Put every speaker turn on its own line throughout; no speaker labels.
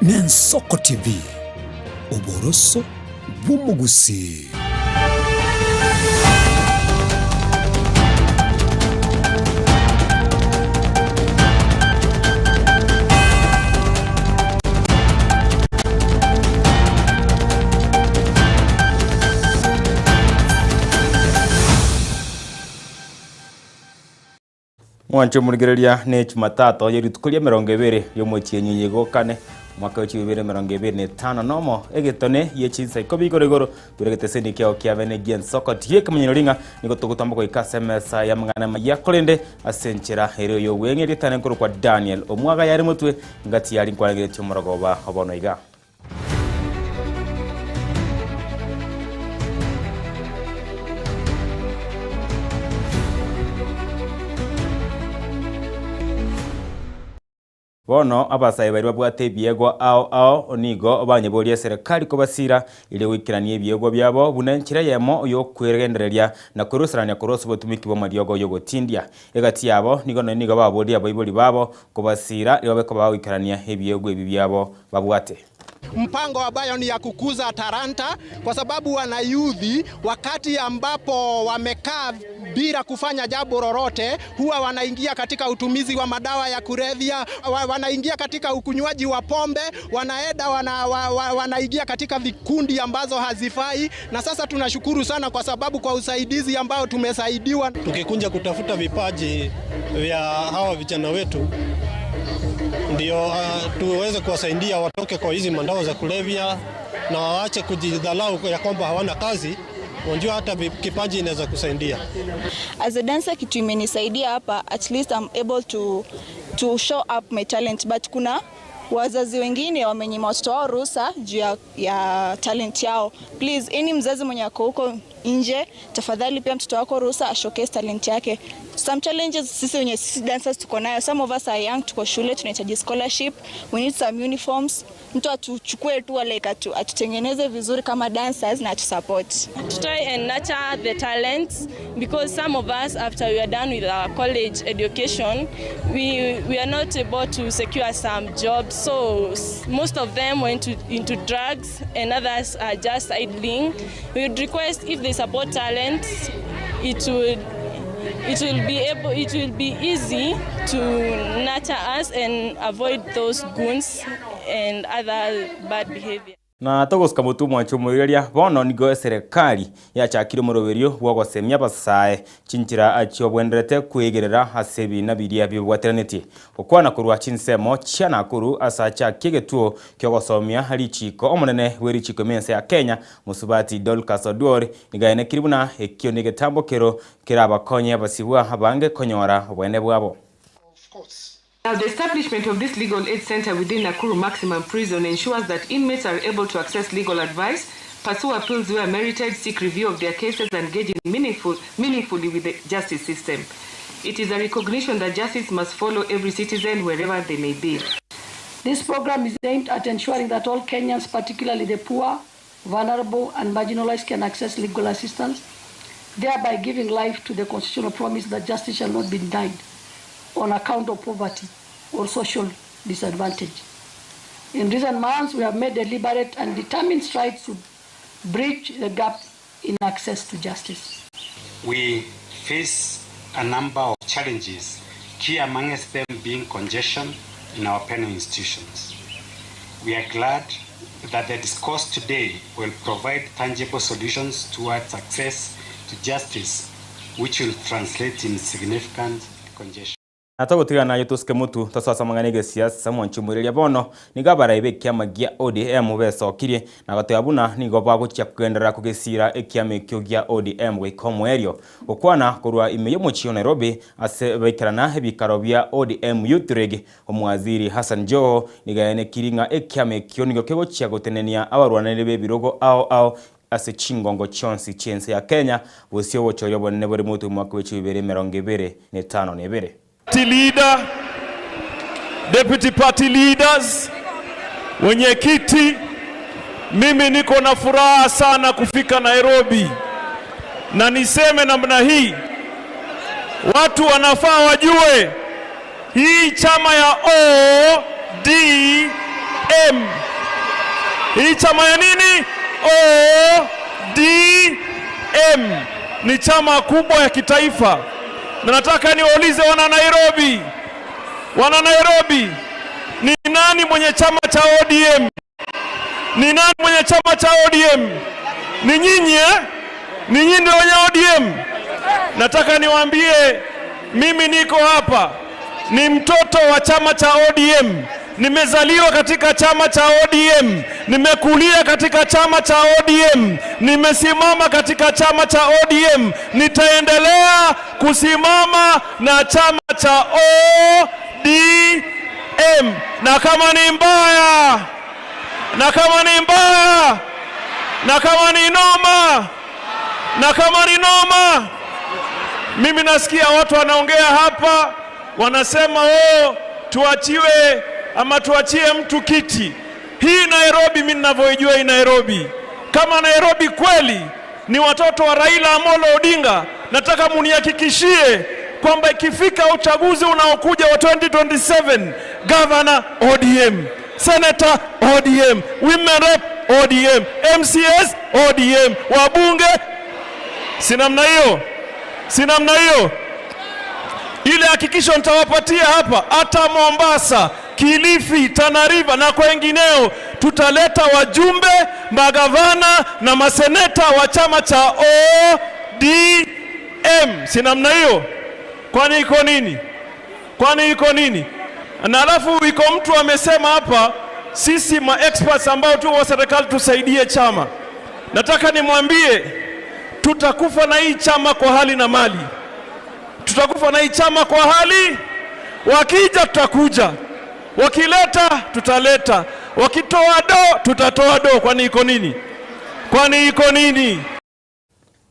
Nensoko TV, oboroso bw'omogusii.
Mwanche omorigereria ne Jumatatu ye rituko ria emerongo ebere ri'omotienyi oye gokane, omwaka we chibibere emerongo ebere na etano nomo, egetone gie chinsa ikomi igoro igoro, bire egeteseni kiao kia bene gi'ensoko tiga ekemanyererio ring'a nigo togotamba goika ase emesa y'amang'ana amayia, korende ase enchera ere oy'obweng'e erieta nkorokwa Daniel omwaga yare motwe, ngati yari nkwarengeretie omorogoba obono iga. Bono abasae baria babwate ebiegwa ao ao nigo banyeboria eserekari kobasiira erio goikerania ebiegwa biabo buna enchera eyemo y'okwegendereria na kwerusanania korwa ase obotumiki bw'amariogo y'ogotindia. Egati yabo nigo nonya nigo baboria abaibori babo kobasiira erio babe koba bagoikerania ebiegwa ebi biabo babwate.
Mpango ambayo ni ya kukuza talanta kwa sababu wanayuthi wakati ambapo wamekaa bila kufanya jambo lolote huwa wanaingia katika utumizi wa madawa ya kulevya, wanaingia katika ukunywaji wa pombe, wanaenda wana, wa, wa, wanaingia katika vikundi ambazo hazifai. Na sasa tunashukuru sana kwa sababu kwa usaidizi ambao tumesaidiwa.
Tukikunja kutafuta vipaji vya hawa vijana wetu ndio uh, tuweze kuwasaidia watoke kwa hizi madawa za kulevya na waache kujidhalau ya kwamba hawana kazi. Unajua hata kipaji inaweza kusaidia.
As a dancer kitu imenisaidia hapa, at least I'm able to, to show up my talent but kuna wazazi wengine wamenyima watoto wao ruhusa juu ya, ya talent yao. Please, any mzazi mwenye ako huko nje, tafadhali pia mtoto wako ruhusa ashowcase talent yake. Some challenges sisi wenye sisi dancers tuko nayo, some of us are young, tuko shule, tunahitaji scholarship, we need some uniforms. Mtu atuchukue tu like atu, atutengeneze vizuri kama dancers na atusupport.
To try and nurture the talents because some of us after we are done with our college education we, we are not able to secure some jobs so most of them went to, into drugs and others are just idling. We would request if they support talent it would it will be able it will be easy to nurture us and avoid those goons and other bad behavior.
Na togosika motwe omwancho omoiroria, bono nigo eserekari yachakire omoroberio bw'ogosemia abasae chinchera chiobwenderete kwegerera ase ebiina biria bibwateranetie. Gokwana korwa chinsemo chia Nakuru ase achakie egetuo ki'ogosomia richiiko omonene bwe richiiko ime ense ya Kenya Mosubati Dorcas Oduor nigo aenekirie buna ekio negetambo kero kerabakonye abasibwa abange konyora oboene bwabo.
Now, the establishment of this legal aid center within Nakuru Maximum Prison ensures that inmates are able to access legal advice, pursue appeals where merited, seek review of their cases, and engage in meaningful, meaningfully with the justice system. It is a recognition that justice must follow every citizen wherever they may be.
This program is aimed at ensuring that all Kenyans, particularly the poor, vulnerable, and marginalized, can access legal assistance, thereby giving life to the constitutional promise that justice shall not be denied on account of poverty or social disadvantage. In recent months, we have made deliberate and determined strides to bridge the gap in access to justice.
We face a number of challenges, key amongst them being congestion in our penal institutions. We are glad that the discourse today will provide tangible solutions towards access to justice, which will translate in significant congestion.
Na togotigana naye tosike motu tosoe ase amang'ana egesiasa mwanche omoireria bono nigo abarai b'ekiama gia ODM besokirie na goteba buna nigo bagochia kogenderera kogesiira ekiama ekio gia ODM goika omoerio. Gokwana korwa ime y'omochie o Nairobi ase baikerana ebikaro bia ODM Youth League Omwaziri Hassan Joho nigo aenekirie ng'a ekiama ekio nigo kegochia gotenenia abarwaneri b'ebirogo ao ao ase chingongo chionsi chi'ense ya Kenya, bosio obochori obonene bore motwe omwaka bwe chibibere 2052.
Party leader, deputy party leaders, wenyekiti, mimi niko na furaha sana kufika Nairobi, na niseme namna hii, watu wanafaa wajue hii chama ya ODM. ODM. Hii chama ya nini? ODM ni chama kubwa ya kitaifa, na nataka niwaulize wana Nairobi, wana Nairobi, ni nani mwenye chama cha ODM? Ni nani mwenye chama cha ODM? Ni nyinyi eh? Ni nyinyi ndio wenye ODM? Nataka niwaambie mimi niko hapa ni mtoto wa chama cha ODM. Nimezaliwa katika chama cha ODM, nimekulia katika chama cha ODM, nimesimama katika chama cha ODM, nitaendelea kusimama na chama cha ODM, na kama ni mbaya, na kama ni mbaya, na kama ni noma, na kama ni noma, mimi nasikia watu wanaongea hapa wanasema oh, tuachiwe ama tuachie mtu kiti. Hii Nairobi, mimi ninavyoijua hii Nairobi, kama Nairobi kweli ni watoto wa Raila Amolo Odinga, nataka munihakikishie kwamba ikifika uchaguzi unaokuja wa 2027 governor ODM, senator ODM, women rep ODM, MCS ODM, wabunge, si namna hiyo? Si namna hiyo? Ile hakikisho nitawapatia hapa, hata Mombasa, Kilifi, Tana River na kwengineo, tutaleta wajumbe, magavana na maseneta wa chama cha ODM. Si namna hiyo? Kwani iko nini? Kwani iko nini? Na alafu iko mtu amesema hapa, sisi ma experts ambao tu wa serikali tusaidie chama. Nataka nimwambie tutakufa na hii chama kwa hali na mali tutakufa na hii chama kwa hali. Wakija tutakuja, wakileta tutaleta, wakitoa do tutatoa do. Kwani iko nini? Kwani iko nini?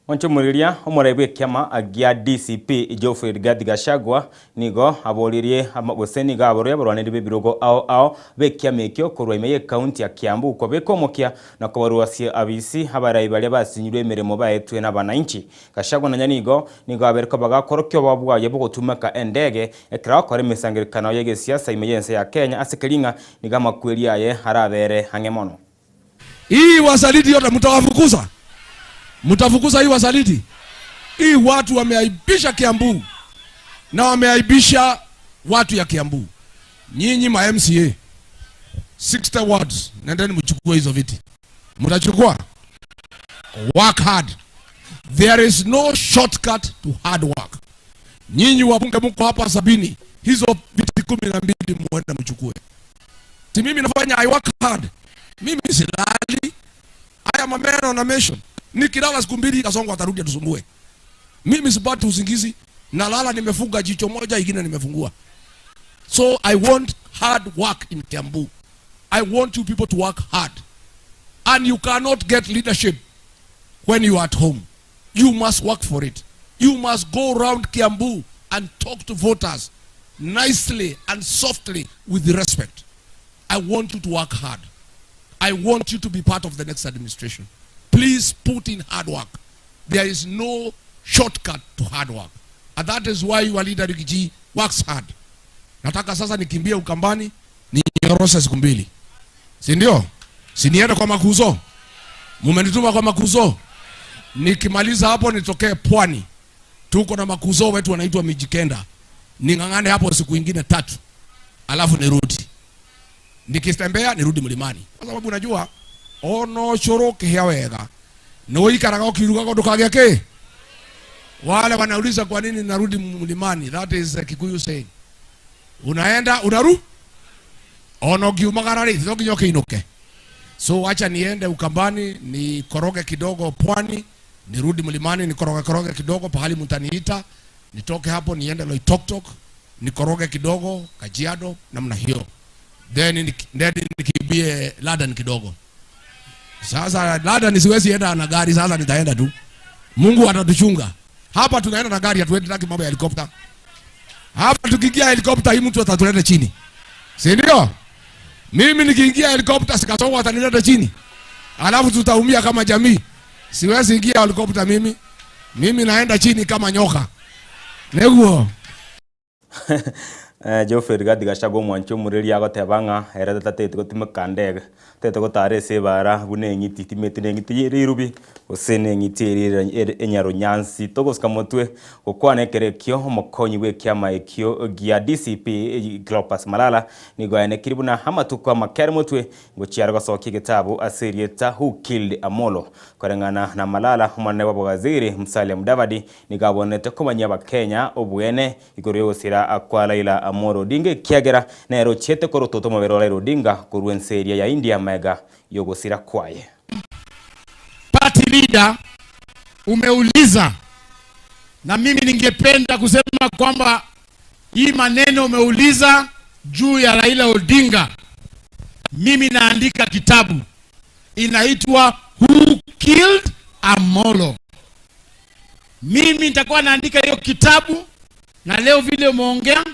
Monchomoriria omorai bw'ekiama gia DCP Geoffrey Rigathi Gachagua nigo aboririe gose nigo aborire abarwaneri b'ebirogo ao ao b'ekiama ekio korwa ime y'ekaunti ya Kiambu kobeka omokia na kobaruasia abisi abarai baria basinyirwe emeremo baetwe n'abananchi. Gachagua nonya nigo nigo abere koba gakorokia oboba bwaye bogotumeka endege ekero agokora emesangererekano y'egesiasa ime y'ense ya Kenya ase keria ng'a nigo amakweri aye arabere ang'e mono.
Hii wasaliti yote mtawafukuza, mtafukuza hii wasaliti. Hii watu wameaibisha Kiambu na wameaibisha watu ya Kiambu. Nyinyi ma MCA 60 wards, nendeni mchukue hizo viti, mtachukua. Work hard, there is no shortcut to hard work. Nyinyi wabunge mko hapa sabini, hizo viti 12 muende mchukue. Si mimi nafanya, I work hard. Mimi silali. I am a man on a mission. Nikilala siku mbili Kasongo atarudi atusumbue. Mimi sipati usingizi, nalala nimefunga jicho moja, ingine nimefungua. So I want hard work in Kiambu. I want you people to work hard. And you cannot get leadership when you are at home. You must work for it. You must go round Kiambu and talk to voters nicely and softly with respect. I want you to work hard. I want you to be part of the next administration. Please put in hard work. There is no shortcut to hard work. And that is why your leader Riggy G works hard. Nataka sasa nikimbie Ukambani ninyoroshe siku mbili. Si ndio? Si niende kwa makuzo? Mumenituma kwa makuzo. Nikimaliza hapo nitokee Pwani. Tuko na makuzo wetu wanaitwa Mijikenda. Ning'ang'ane hapo siku ingine tatu. Alafu nirudi. Nikitembea nirudi mlimani. Kwa sababu unajua ono cũrũ kĩhĩa wega nĩ ũkirugaga ndũkagĩa kĩ. Wale wanauliza kwa nini narudi mlimani, that is a Kikuyu saying. Unaenda unaru ona ũkiumagara rĩ to nginya ũkĩinũke. So acha niende Ukambani nikoroge kidogo pwani, nirudi mlimani nikoroge koroge kidogo pahali mtaniita, nitoke hapo niende Loitoktok nikoroge kidogo Kajiado namna hiyo, then then nikimbie London kidogo. Sasa London siwezi enda na gari, sasa nitaenda tu. Mungu atatuchunga. Hapa tunaenda na gari, hatuendi na mambo ya helicopter. Hapa tukiingia helicopter hii mtu atatuleta chini. Si ndio? Mimi nikiingia helicopter sikasonga atanileta chini. Alafu tutaumia kama jamii. Siwezi ingia helicopter mimi. Mimi naenda chini kama nyoka. Neguo.
Geoffrey Rigathi Gachagua omwanchi omoreri agoteba ng'a ere tatagete gotumeka ndege, tatagete gotara ase ebara buna eng'iti, timeti neng'iti rirubi gose neng'iti eria ere enyaronyansi. Togosika motwe gokwana ekero ekio omokonyi bw'ekiama ekio gia DCP Cleopas Malala nigo aenekirie buna amatuko amakere motwe Ngochia are gosokia egetabu ase erieta Who Killed Amolo? Koreng'ana na Malala, omonene bw'abawaziri Musalia Mudavadi nigo abonete komanyia abakenya obuene igoro y'ogosira kwa Raila Amolo Odinga ekiagera nere ochiete korotota omobere o Raila Odinga korwa ense eria ya India magega y'ogosira kwaye.
Party leader umeuliza, na mimi ningependa kusema kwamba hii maneno umeuliza juu ya Raila Odinga, mimi naandika kitabu inaitwa Who Killed Amolo. Mimi nitakuwa naandika hiyo kitabu, na leo vile umeongea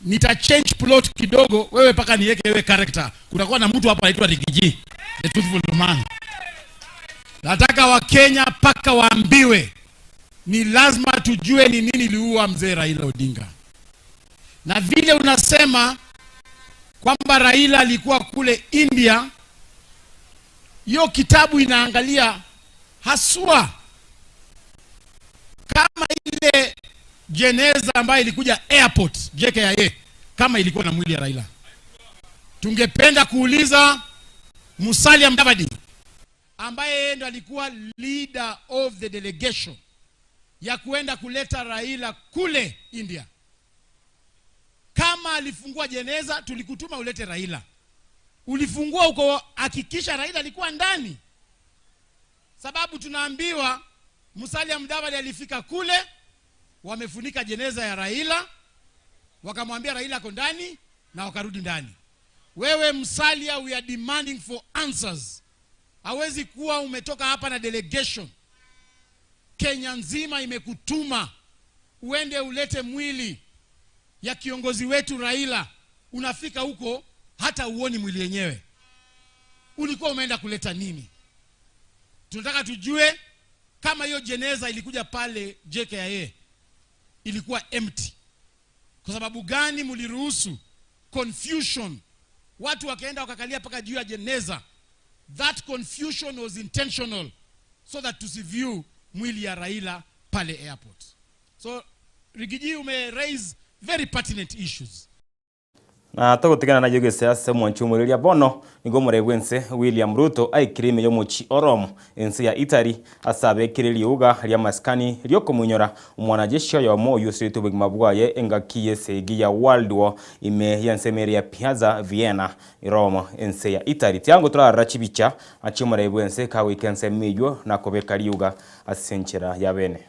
nita change plot kidogo, wewe paka niweke wewe character. Kutakuwa na mtu hapa anaitwa Rigiji, the truthful man. Nataka Wakenya paka waambiwe ni lazima tujue ni nini iliua mzee Raila Odinga, na vile unasema kwamba Raila alikuwa kule India, hiyo kitabu inaangalia haswa kama ile jeneza ambayo ilikuja airport JKIA kama ilikuwa na mwili ya Raila. Tungependa kuuliza Musalia Mudavadi ambaye yeye ndo alikuwa leader of the delegation ya kuenda kuleta Raila kule India, kama alifungua jeneza, tulikutuma ulete Raila, ulifungua uko, hakikisha Raila alikuwa ndani, sababu tunaambiwa Musalia Mudavadi alifika kule, wamefunika jeneza ya Raila, wakamwambia Raila ako ndani na wakarudi ndani. Wewe Musalia, we are demanding for answers. Hawezi kuwa umetoka hapa na delegation, Kenya nzima imekutuma uende ulete mwili ya kiongozi wetu Raila, unafika huko hata uoni mwili yenyewe. Ulikuwa umeenda kuleta nini? Tunataka tujue kama hiyo jeneza ilikuja pale JKIA ilikuwa empty. Kwa sababu gani mliruhusu confusion? Watu wakaenda wakakalia mpaka juu ya jeneza. That confusion was intentional so that tusiview mwili ya Raila pale airport. So Rigiji, ume raise very pertinent issues.
Na togotigana nayio gese ase omwanchi omoreria bono, nigo omorai bw'ense William Ruto aikire ime y'omochie o Rome, ense ya Italy, ase abekire riuga ri'amasikani ri'okomoinyora omwanajeshi oyomo oyio osiretwe obogima bwaye engaki y'esegi ya World War ime y'ensemo eria ya Piazza Vienna, Rome, ense ya Italy. Tiango torarora chibicha chi'omorai bw'ense kagoika ensemo eyio na kobeka riuga ase enchera ya bene.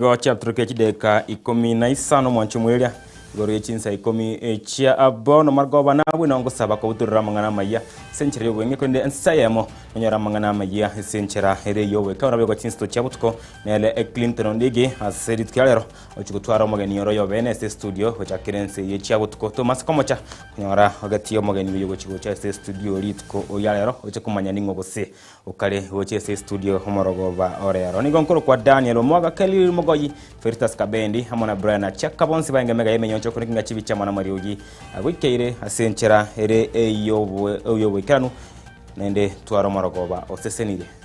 Nigo chiaturokire chidakika ikomi na isano mwanche omoeria igoro ye chinsa ikomi chia bono marogoba nabwe nao ngosaba kobutorera amang'ana amayia ase enchera y'obweng'e korende ensa eyemo nonyore amang'ana amayia ase enchera ere y'oboika buna boigo chinsito chia botuko nere Clinton Ondigi ase rituko ria rero ochi gotwara omogeni ore oyobene ase estudio gochakera ense eye chia botuko tomase komocha konyora ogeti omogeni oyo gochi gocha ase estudio rituko ria rero oche komanya ning'o gose Okare gocha ase estudio omorogoba orero. Nigo nkorokwa Daniel Omwaga, Kelly Mogoyi, Felistus Kabendi amo na Brian Achaka bonsi baenge emega y'emenyoncho korende ng'a chibicha amo namariogi agoikeire ase enchera ere ey'oboikeranu naende tware omorogoba osesenirie.